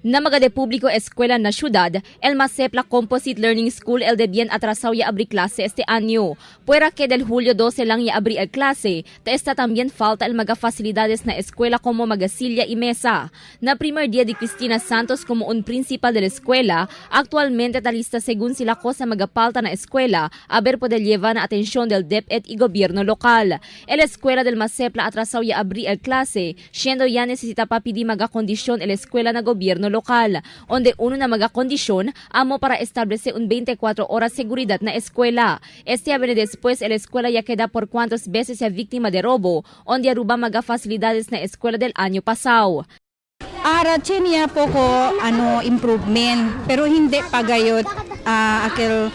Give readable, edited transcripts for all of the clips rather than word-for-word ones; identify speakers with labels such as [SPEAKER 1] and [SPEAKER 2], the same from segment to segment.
[SPEAKER 1] Na maga de público escuela na ciudad, el Masepla Composite Learning School el de bien atrasado ya abri clase este año. Puera que del julio 12 lang ya abri el clase, ta está también falta el maga facilidades na escuela como maga silla y mesa. Na primer día de Cristina Santos como un principal de la escuela, actualmente ta lista según sila cosa maga falta na escuela, a ver poder llevar na atención del DepEd y gobierno local. El escuela del Masepla atrasado ya abri el clase, siendo ya necesita pa pedir maga kondisyon el escuela na gobierno local, donde uno na maga kondisyon amo para establecer un 24 horas seguridad na escuela. Este viene después el escuela ya queda por cuantas veces sea víctima de robo, donde aruba maga facilidades na escuela del año pasado.
[SPEAKER 2] Ara niya po ko ano improvement, pero hindi pagayot akel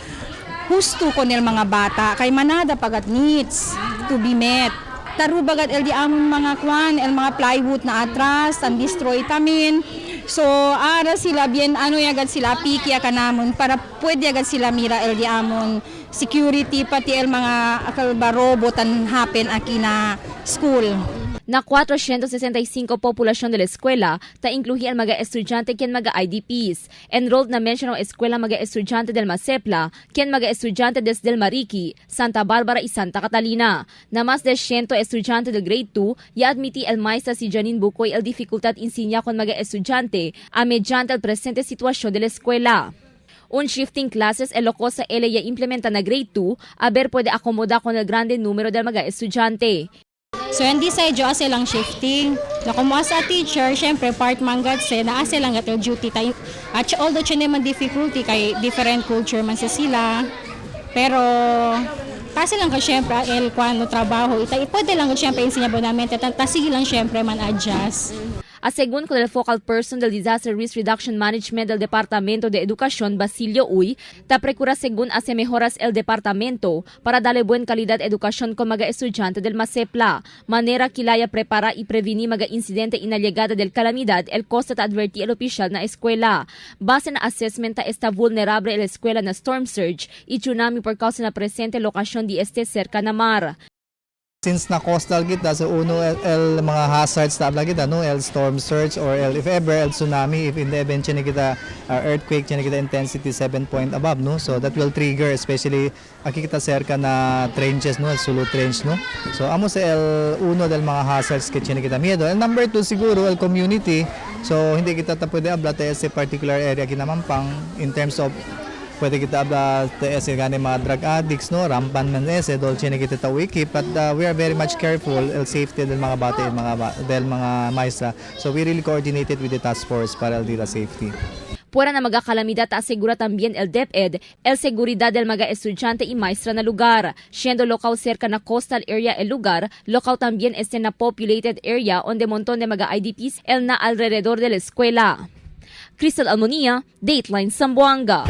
[SPEAKER 2] husto ko nil mga bata kay manada pagat needs to be met. Tarubagat el di amon mga kwan el mga plywood na atras tan destroy tamin. So ara sila bien ano agad sila piki kanamon para pwede agad sila mira el di amon security pati el mga akal barobo tan happen aki na school.
[SPEAKER 1] Na 465 populasyon de la escuela, ta incluye al mga estudyante quien mga IDPs. Enrolled na mention ng escuela mga estudyante del Masepla, quien mga estudyante desde el Mariki, Santa Barbara y Santa Catalina. Na más de 100 estudyante del grade 2, ya admiti el maestra si Janine Bucoy el dificultad insignia con mga estudyante a mediante el presente situación de la escuela. Un shifting classes el sa ele ya implementa na grade 2, a ver puede acomodar con el grande número del mga estudyante.
[SPEAKER 2] So hindi sa medyo ase lang shifting. Na kung as a teacher, syempre part manggad se na ase lang gato duty tayo. At although siya naman difficulty kay different culture man sa sila. Pero kasi lang ka syempre el kwano trabaho ita pwede lang syempre insinya bonamente ta sige lang syempre man adjust.
[SPEAKER 1] A según con el focal person del Disaster Risk Reduction Management del Departamento de Educación, Basilio Uy, ta precura según hace mejoras el departamento para darle buena calidad educación con mga estudyante del Masepla. Manera kilaya prepara y prevenir mga incidente inalegada del calamidad, el costa ta adverti el oficial na escuela. Base na assessment ta está vulnerable el escuela na storm surge y tsunami por causa na presente lokasyon di este cerca na mar.
[SPEAKER 3] Since na coastal kita, so uno el mga hazards na abla kita, no, el storm surge or el if ever el tsunami, if in the event chini kita earthquake chini kita intensity 7 point above, no, so that will trigger, especially aki kita cerca na trenches, no, el Sulu Trench, no. So amo sa el uno del mga hazards que chini kita miedo. And number two siguro el community. So hindi kita ta pwede abla ta sa particular area kinamampang in terms of pwede kita abla ese gani mga drug addicts, no, rampan man ese dolce ni kita ta wiki, but we are very much careful el safety del mga bata el mga del mga maestra, so we really coordinated with the task force para el dila safety.
[SPEAKER 1] Puera na mga kalamidad ta asegura también el DepEd el seguridad del mga estudyante y maestra na lugar. Siendo local cerca na coastal area el lugar, local también este na populated area onde montón de mga IDPs el na alrededor de la escuela. Crystal Almonia, Dateline Zamboanga.